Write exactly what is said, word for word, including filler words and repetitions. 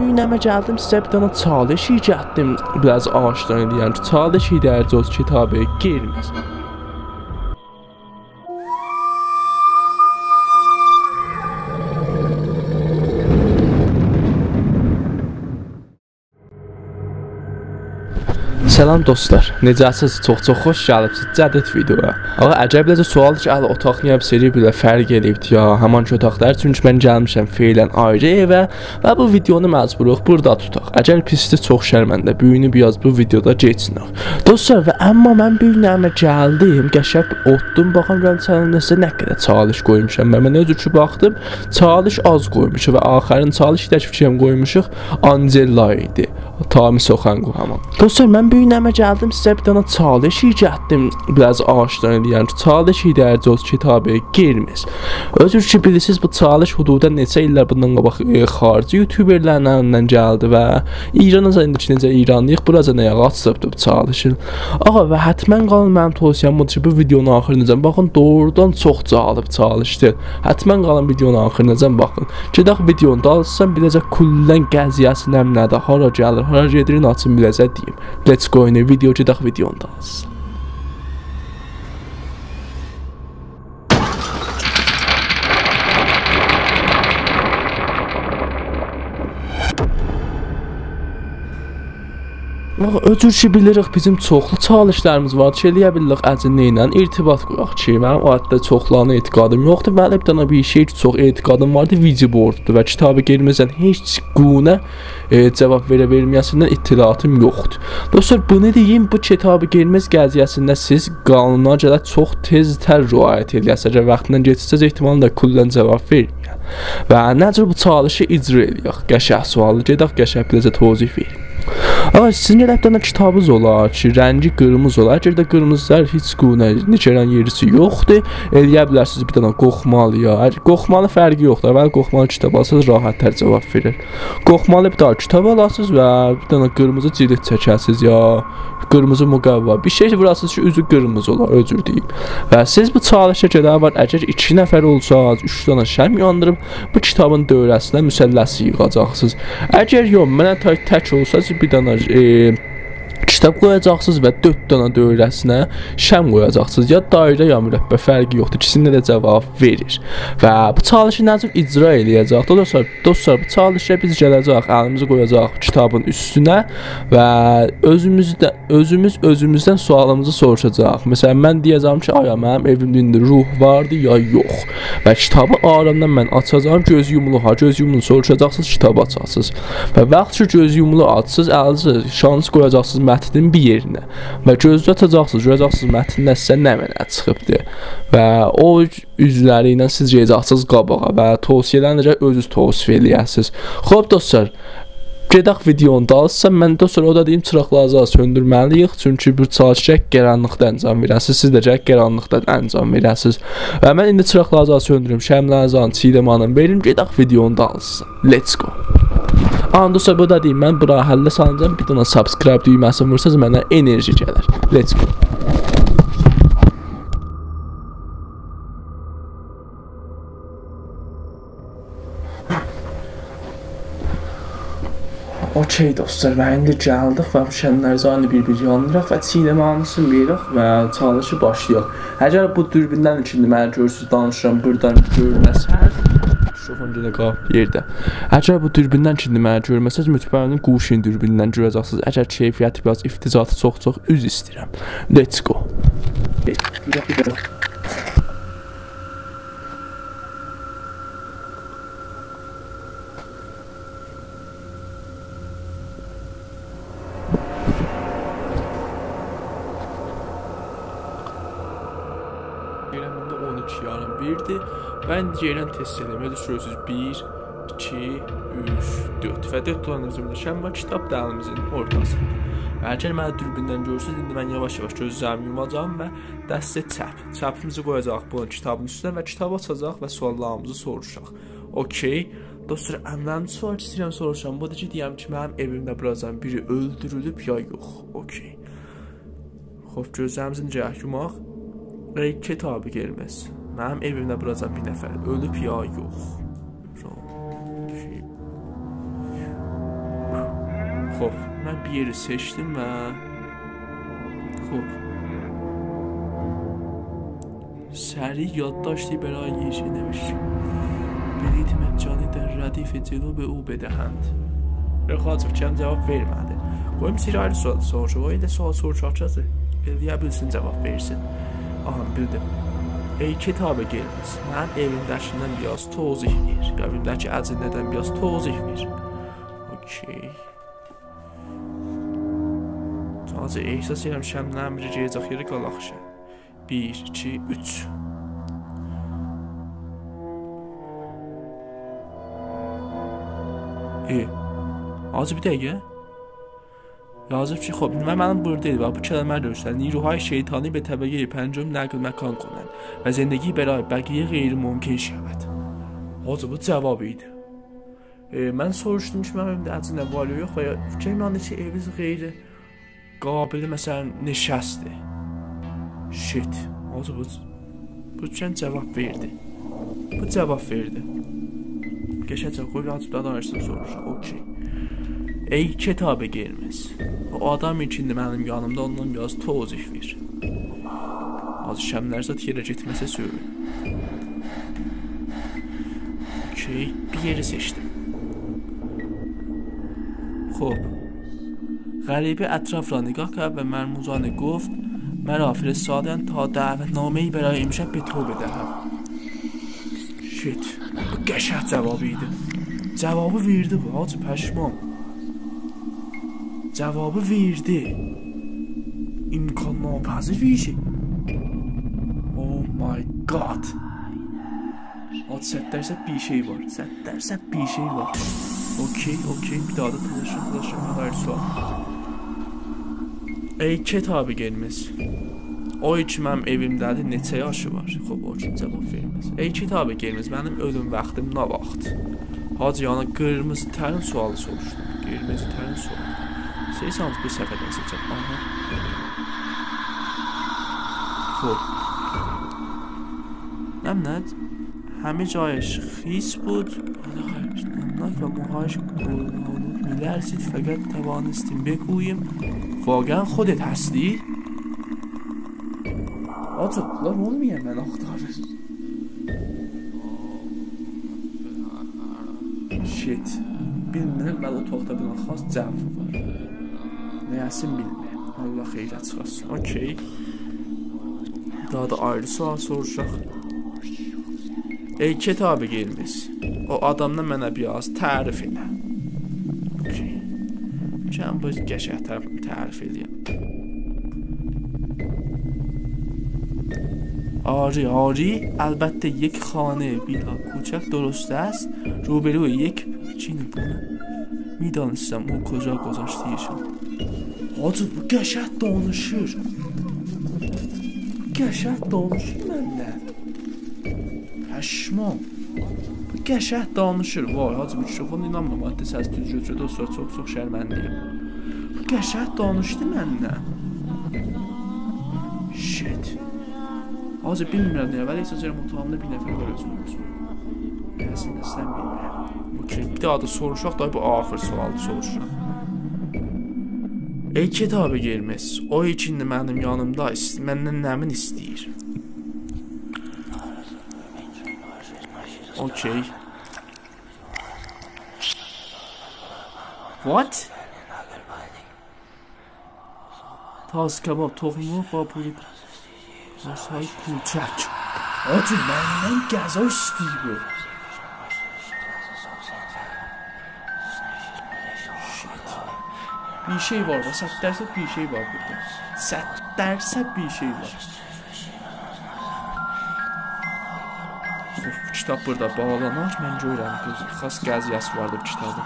گونه‌مه گلدیم، سیزه بیر دنه چالش گتدیم. بیر آز آشنا ائله‌یم کی، چالش ایدی، هر جور کتاب قرمز. سلام دوستلار، نئجه‌سیز؟ چوخ چوخ خوش گلیبسیز جدید ویدیویا. آقا، عجب بیله‌جه سوال کی، ال اوتاق نییه بیر سری بئله فرق ائله‌ییبدی یا، همان کی اوتاقلار، چونکی من گلمیشم فعلاً آیری ائوه و بو ویدیونو مجبوروق بورادا توتاق. اگر پیسدیر، چوخ شرمنده، بویونو بیر آز بو ویدیودا گئچینک. دوستلار، و اما من بیر نمه گلدیم، قشنگ اوتدوم، باخیم گؤروم چنلده سیزه نه قدر چالش قویموشام. و من اؤزوم کی باخدیم، چالش آز قویموشوق و آخرین چالش کی فیکریم قویموشوق، آنجلا ایدی. تامی سوخانگو همان. دوستلار، من بیر نمه گلدیم، سیزه بیر دنه چالش گتدیم. بیر آز آشنا ائله‌یم کی، چالش ایدی، هر جور کتاب قرمز. اؤزونوز کی بیلیرسینیز، بو چالش حدوداً نئچه ایللر بوندان قاباق، ائ، خارجی یوتیوبرلرین الیندن گلدی و ایرانا دا ایندی کی نئجه ایرانلی‌ییق، بوراجان آیاغی آچیلیبدی بو چالشین. آقا، و حتماً قالین، منیم توصیه‌م بودور کی بو ویدیونو آخیریناجان باخین، دوغرودان چوخ جالب چالشدیر. حتماً قالین ویدیونو آخیریناجان باخین. گئدک ویدیونون دالیسینا، بیله‌جه کلاً قضیه‌سی نمنه‌دیر، هارا گلیر، هارا گئدیر، آچین بیله‌جه دئییم. Let's go، ایندی ویدیو، گئدک ویدیونون دالیسینا. باخ، اؤزور کی بیلیریک، بیزیم چوخلو چالشلریمیز وار کی، ائلیه بیلیریک اجنه ایله ارتباط قویاق کی، منیم او حدده چوخلارینا اعتقادیم یوخدور. ولی بیر دنه بیر شئی کی چوخ اعتقادیم واردی، ویجی بوردودور و کتاب قرمزدن هئچ گونه، ائ، جواب وئره وئرمه‌یه‌سیندن اطلاعاتیم یوخدور. دوستلار، بونو دئییم، بو کتاب قرمز قضیه‌سینده سیز قانونا گرک چوخ تئزتر رعایت ائلیه‌سیز. اگر واختیندان گئچسز، احتمالی ده کلاً جواب وئرمه‌یه. و نه جور بو چالشی اجرا ائلیه‌ک؟ قشنگ سوالدیر. گئدک قشنگ بیله‌جه توضیح وئریم. آقا، سیزین گرک بیر دنه کتابینیز اولا کی رنگی قیرمیزی اولا. اگر ده قیرمیزی، هئچ گونه نگران یئریسی یوخدور. ائلیه بیلرسینیز بیر دنه قوخمالی یا، هر، قوخمالی فرقی یوخدور، ولی قوخمالی کتاب آلسانیز راحت‌تر جواب وئریر. قوخمالی بیر دنه کتاب آلاسینیز و بیر دنه قیرمیزی جلد چکه‌سینیز یا قیرمیزی مقوا، بیر شئی ووراسینیز کی اوزو قیرمیزی اولا، اؤزور دئییم. و سیز بو چالشه گرک وار، اگر ایکی نفر اولساز، اوچ دنه شمع یاندیریب بو کتابین دؤوره‌سینه مثلثی ییغاجاقسینیز. اگر یوخ، منه تک، تک اولساز، بیر دنه، ائ، کتاب قویاجاقسینیز و دؤرد دنه دؤوره‌سینه شمع قویاجاقسینیز. یا دایره، یا مربع، فرقی یوخدور. ایکیسینده ده جواب وئریر. و بو چالشی نه جور اجرا ائلیه‌جک؟ دوستلار، دوستلار، بو چالشه بیز گله‌جک، الیمیزی قویاجاق کتابین اوستونه و اؤزوموزده، اؤزوموز اؤزوموزدن سؤالیمیزی سوروشاجاق. مثلاً من دئیه‌جم کی آیا منیم ائویمده ایندی روح واردی یا یوخ؟ و کتابی آرامدان من آچاجاغام، گؤز یومولو ها، گؤز یومولو سوروشاجاقسینیز، کتابی آچاجاقسینیز. و واخت کی گؤز یومولو آچسینیز، الینیزی، شانس قویاجاقسینیز متنین بیر یئرینه. و گؤزو آچاجاقسینیز، گؤره‌جکسینیز متنین سیزه نمنه چیخیبدی. و او اوزلری ایله سیز گئده‌جکسینیز قاباغا و توصیه‌لرینی ده اؤزونوز توصیف ائلیه‌سینیز. خوب دوستلار، گئدک ویدیونون دالیسینا. من دوستلار، او دا دئییم، چیراقلاری زاد سؤندورمه‌لی‌ییک، چونکی بو چالشی گرک قارانلیقدا انجام وئره‌سینیز، سیز ده گرک قارانلیقدا انجام وئره‌سینیز. و من ایندی چیراقلاری زاد سؤندوروم، شمع‌لری زاد چیدم خانیم وئریم، گئدک ویدیونون دالیسینا. Let's go. آها دوستلار، بو دا دئییم، من بورا حله سالینجام، بیر دنه subscribe دویمه‌سینی وورسانیز منه انرژی گلر. Let's go. اوکی دوستلار، و ایندی گلدیک و بو شمع‌لری زاد بیر-بیر یاندیریریق و چیدم خانیمی وئریریک و چالشی باشلایاق. اگر بو دوربیندن کی ایندی منی گؤرورسونوز، دانیشیرام، بورادان گؤرمه‌سز، میکروفون یئنه قالیب یئرده. اگر بو دوربیندن کی ایندی منی گؤرمه‌سز، مطمئنم گوشی‌نین دوربیندن گؤره‌جکسینیز. اگر کیفیتی بیر آز افتضاحدیر، چوخ-چوخ عذر ایسته‌ییرم. Let's go. گئدیرم ایندی اون ایکی یاریم بیردیر. و ایندی گئدیرم تست ائله‌ییم. دوشورسوز بیر، ایکی، اوچ، دؤرد. و دؤرد دنه بیزیم ده شمع وار، کتاب دا الیمیزین اورتاسیندا. و اگر منی دوربیندن گؤرسز، ایندی من یاواش-یاواش گؤزلریمی یوماجاغام و دست چپ. چپیمیزی قویاجاغیق بونون کتابین اوستونه و کتابی آچاجاق و سؤاللاریمیزی سوروشاق. اوکی. دوستلار، ان مهملی سؤال کی ایسته‌ییرم سوروشام، بودور کی دئیم کی منیم ائویمده بوراجان بیری اؤلدورولوب یا یوخ. اوکی. خوب، گؤزلریمیزی نئجه یوماق؟ ای کتاب قرمز، منیم ائویمده بوراجان بیر نفر اؤلوب یا یوخ؟ اوکی. خب، من بیر یئری سئچدیم و... خب. سریع یادداشتی برای گیشه نوشت. بلیط مجانی در ردیف جلو به او بدهند. یوخ، حاجی، فیکریم جواب وئرمه‌دی. قویوم سیری آیری سؤال سوروشوم. او ائله سؤال سوروشاجاق کی، ائلیه بیلسین جواب وئرسین. آها، بیلدیم. ای کتاب قرمز، منیم ائویمده‌کیندن بیر آز توضیح وئر. ائویمده‌کی اجنه‌دن بیر آز توضیح وئر. اوکی. حاجی، احساس ائدیرم شمعین بیری گئده‌جک یئره، قالاق شئی. بیر، ایکی، اوچ. ائ، حاجی، بیر دقیقه. یازیب کی، خب، من، منیم بورادا ائله وار. بو کلمه گؤرسن: نیروهای شیطانی به طبقهٔ پنجم نقل مکان کنند و زندگی برای بقیه غیر ممکن شود. حاجی، بو جواب ایدی. ائ، من سوروشدوم کی، منیم ائویمده اجنه وار یا یوخ، و یا فیکریم کی، ائویز غیر قابل، مثلا، نشست‌دیر. شیت. حاجی، بو، بو کی جواب وئردی. بو جواب وئردی. قشنگ جواب. قوی، حاجی، داها دا آیریسینی سوروشاق. اوکی. ای کتاب قرمز. او آدام کی ایندی منیم یانیمدا، اوندان بیر آز توضیح وئر. حاجی، شمعلر زاد یئره گئتمه‌سه سؤیونم. اوکی، بیر یئری سئچدیم. خب. غریبه اطراف را نگاه کرد و مرموزانه گفت: «مرا فرستادند تا دعوت‌نامه‌ای برای امشب به تو بدهم.» شیت. بو قشنگ جواب ایدی. جوابی وئردی بو، حاجی، پشمام. جوابی وئردی. امکان‌ناپذیر بیر شئی. Oh my God. حاجی، صد درصد بیر شئی وار. صد درصد بیر شئی وار. اوکی، اوکی. بیر داها دا تلاشیم، تلاشیم. هر سؤال. ای کتاب قرمز. او کی منیم ائویمده‌دیر، نئچه یاشی وار؟ خب، او کی جواب وئرمز. ای کتاب قرمز، منیم اؤلوم واختیم نه واخت؟ حاجی، یعنی قیرمیزی‌ترین سؤالی سوروشدوم. قیرمیزی‌ترین سؤال. سئچسن بو سفردن سئچک. آها. خب. نمنه؟ همه جایش خیس بود. نمناک و موهایش گل‌آلود می‌لرزید، فقط توانستیم بگوییم: «واقعاً خودت هستی؟» آجی، بونلار اولمویا من آختاریر. شیت. بیلمیرم، من اوتاقدا بونا خاص جو وار. نه‌یه‌سین بیلمیرم. الله خیره چیخارسین. اوکی. داها دا آیری سؤال سوروشاق. ای کتاب قرمز، او آدامدان منه بیر آز تعریف ائله. اوکی. کم بو قشنگ تعریف، تعریف ائله‌یم. آری، آری، البته یک خانه، ویلا، کوچک درست است، روبروی یک، چی بو؟ می‌دانستم او کجا گذاشته‌شان. حاجی، بو قشنگ دانیشیر. بو قشنگ دانیشیر منله. پشمام. بو قشنگ دانیشیر. وای، حاجی، میکروفون اینانمیرام. حتی سس دوز گؤتوره‌دی، او سونرا چوخ چوخ شرمنده‌یم. بو قشنگ دانیشدی منله. شیت. حاجی، بیلمیرم نه، ولی هئچ اولماسا اوتاغیمدا بیر نفر وار اؤزومون اوچون. نه‌سین، نه‌سین بیلمیرم. اوکی، بیر داها دا سوروشاق دا، بو آخیر سؤال سوروشورام. ای کتاب قرمز، او کی ایندی منیم یانیمدا ایست-، مندن نمنه ایسته‌ییر؟ اوکی. What? تاس کباب، تخم‌مرغ با پوری، تاس‌های کوچک. حاجی، مندن غذا ایسته‌ییر بو. شیت. بیر شئی وار دا، صد درصد بیر شئی وار بورادا. صد درصد بیر شئی وار. بو کیتاب بورادا باغلانار. من گؤرورم، بو خاص قضیه‌سی واردی بو کیتابین.